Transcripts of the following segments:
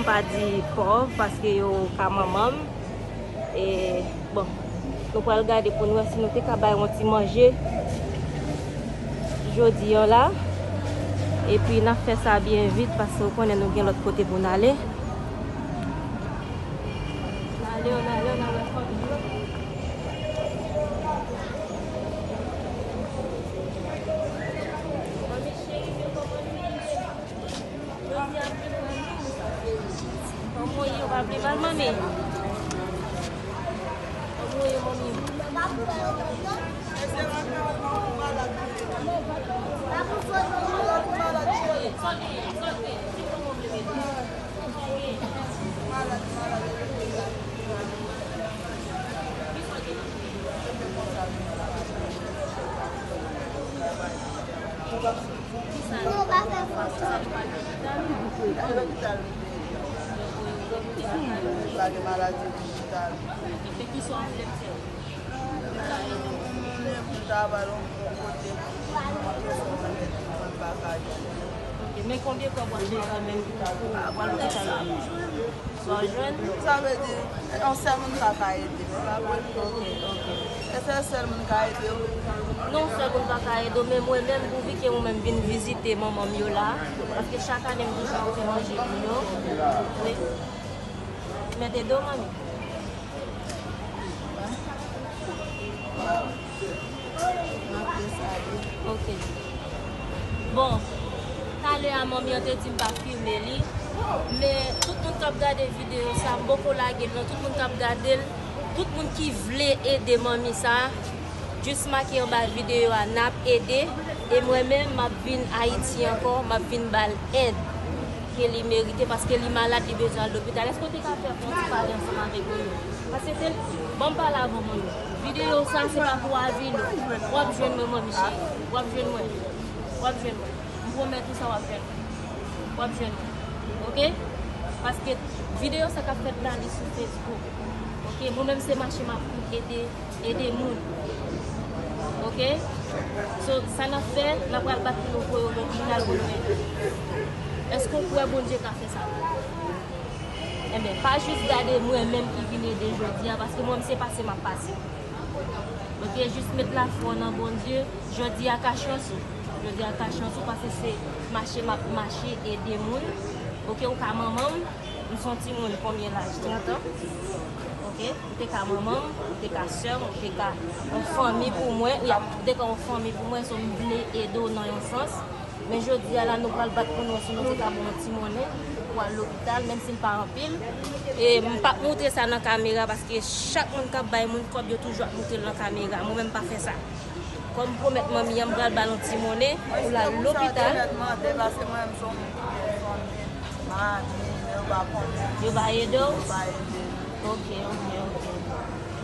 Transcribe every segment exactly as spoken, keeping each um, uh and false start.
Pa di pòv, paske yo ka manman m. E, bon, nou pral gade pou n wè si nou te ka bay yon ti manje jodi an la. Epi n ap fè sa byen vit, paske w konnen nou gen lòt kote pou n ale. N ale, n ale, n ale. Manmi cheri, men kòman nou ye? Jodi a, kòman w ye? Ou pa vle pale, manmi? Kòman w ye, manmi? Pou kisa? Pou kisa nou pa lopital? Al lopital, wi. Lage maladi lopital. Epi kisa w vle m fè? Mwen, mwen ta ba l yon kote pou mwen bezwen remèd pou mwen pa ka jwenn. Ok, men konbyen kòb w ap bezwen menm pou, pou, pou al lopital la? Sa w jwenn? Sa vle di, yon sèl moun pa ka ede m. Ok, ok. Èske sèl moun ka ede w? Non, sèl moun pa ka ede w, men mwen menm, pouvi ke ou menm vin vizite manman m yo la, paske chak ane m toujou pote manje pou yo. Wi. Mèt ede w, manmi? Ok. Bon, talè a manmi an te di m pa filme li, men tout moun k ap gade videyo sa, m poko lage l non, tout moun k ap gade l, tout moun ki vle ede manmi sa, jis make anba videyo a, n ap ede, e mwen menm, m ap vin Ayiti ankò, m ap vin ba l èd ke li merite, paske li malad, li bezwen al lopital. Èske w te ka fè yon ti pale ansanm avèk nou? Paske se, ban m pale avè w, manmi. Videyo sa, se pa pou avi nou. W ap jwenn mwen, manmi cheri. W ap jwenn mwen. W ap jwenn mwen. M pwomèt ou sa, w ap jwenn mwen. W ap jwenn mwen. Ok? Paske videyo sa k ap fèt la, li sou Facebook. Ok? Mwen menm, se mache m ap ede, ede moun. Ok? So, sa n ap fè, n ap pral bat pou nou voye w nan lopital pou nou ede. Èske w kwè Bondye ka fè sa pou ou? Enben, pa jis gade mwen menm ki vin ede jodi a, paske mwen, se pase m ap pase. Ok, jis met lafwa w nan Bondye. Jodi a ka chans ou. Jodi a ka chans ou, paske se mache m ap mache ede moun. Ok, ou ka manman m. M se yon timoun, konbyen laj? Trant an. Ok, ou te ka manman m, ou te ka sè m, ou te ka yon fanmi pou mwen, ya, ou te ka yon fanmi pou mwen, so m vle ede w nan yon sans. Men jodi a la, nou pral bat pou nou, si nou te ka ban yon ti monnen pou al lopital, menm si l pa anpil. E m p ap moutre sa nan kamera, paske chak moun k ap bay moun kòb, yo toujou ap moutre l nan kamera. Mwen menm, m pa fè sa. Kòm pwomèt manmi an, m pral ba l yon ti monnen pou l al lopital. Mwen, se pou sa w te mèt mande, paske mwen menm, se yon moun ki gen fanmi, men yo pa konnen. Yo pa ede w? Yo pa ede m. Ok, ok, ok.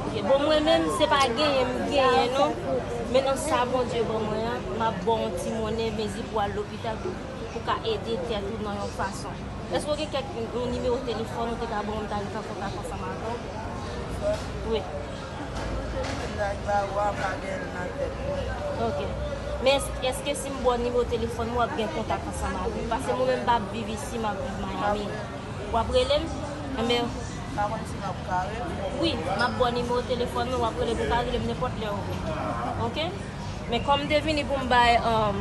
Ok, bon, mwen menm, se pa genyen m genyen, non. Men nan sa Bondye ban mwen an, m ap ba w yon ti monnen, mezi pou al lopital, pou, pou ka ede tèt ou nan yon fason. Èske w gen kèk, yon nimewo telefòn ou te ka ban m, m ta ret an kontak ansanm avè w? Wi. Nimewo telefòn la, m pa gen l nan tèt mwen. Ok. Men èske, èske si m ba w nimewo telefòn mwen, w ap gen kontak ansanm avè m? Paske mwen menm, m p ap viv isi, m ap viv Miami. W ap rele m? Enben, pa konn si m ap ka rele w. Wi, m ap ba w nimewo telefòn mwen, w ap rele m, ou ka rele m nenpòt lè ou vle. Ok? Men kòm m te vini pou m bay, um,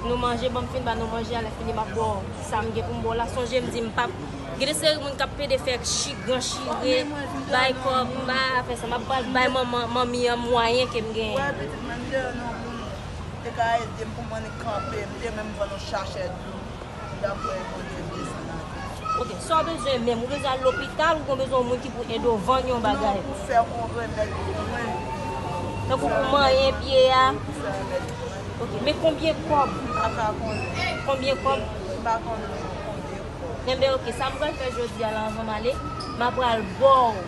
nou manje, ban m fin ba nou manje a, lè fini m ap ba w sa m gen pou m ba w la. Sonje m di m p ap, gen de seri moun k ap pede fè chigran chire, bay kòb, m pa fè sa. M ap pral bay manman, manmi an mwayen ke m genyen. Wè, pitit mwen, m te nan moun te ka ede m pou mwen kanpe, m te menm vann yon sachè dlo. Dapre Bondye desann avè m. Ok, sa w bezwen menm? Ou bezwen al lopital, ou konn bezwen yon moun ki pou ede w vann yon bagay? Non, pou fè yon remèd pou mwen. Tankou pou manyen pye a? Pou fè remèd pou mwen. Ok, men konbyen kòb? M pa ka konnen. Konbyen kòb? M pa konnen konbyen kòb. Enben, ok, sa m pral fè jodi a la, anvan m ale, m ap pral ba w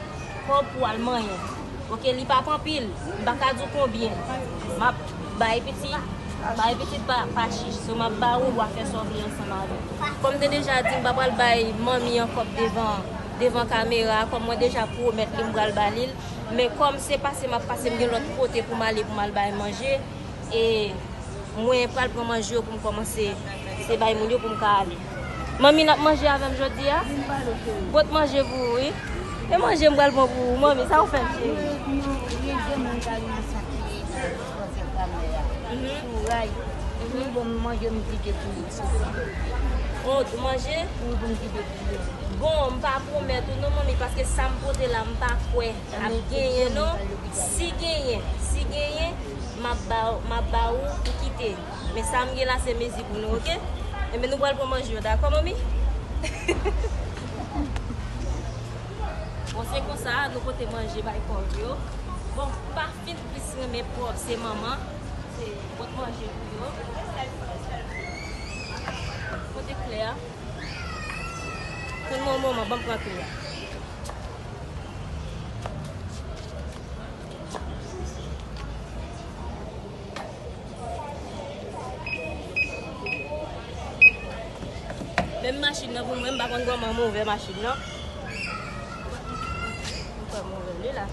kòb pou al manyen. Ok, li p ap anpil, m pa ka di w konbyen. M ap bay pitit, bay pitit pa, pa chich. So, m ap ba ou, w a fè sa w vle ansanm avè m. Kòm m te deja di, m pa pral bay manmi an kòb devan, devan kamera, kòm mwen deja pwomèt li m pral ba li l. Men kòm se pase m ap pase, m gen lòt kote pou m ale pou m al bay manje. E mwen pral pran manje yo pou m kòmanse, se bay moun yo pou m ka ale. Manmi, n ap manje avè m jodi a? Pot manje pou ou, wi. E manje m pral pran pou ou, manmi, sa ou fè m, cheri? Mhm. Wi, bon, m manje, m kite pou ou. Oh, ou manje? Wi, pou m kite pou ou. Bon, m pa pwomèt ou non, manmi, paske sa m pote la, m pa kwè ap genyen non. Si genyen, si genyen, m ap ba, m ap ba ou pou kite. Men sa m gen la, se mezi pou nou, oke? Enben, nou pral pran manje yo, dakò, manmi? Bon, se konsa, nou pote manje bay pòv yo. Bon, m pa fin plis renmen pòv, se manman. Se pot manje pou yo. Kote klè a? Tann mwen yon moman, ban m pran klè a. Menm machin nan pou mwen, m pa konn kòman m ouvè machin nan. M kwè m ouvè li la.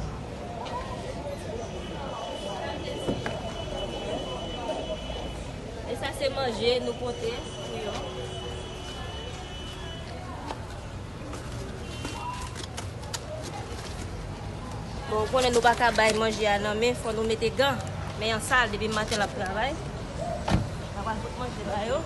E sa se manje nou pote pou yo. Bon, ou konnen nou pa ka bay manje a nan men, fò nou mete gan. Men an sal, depi maten l ap travay. N a pral pot manje ba yo.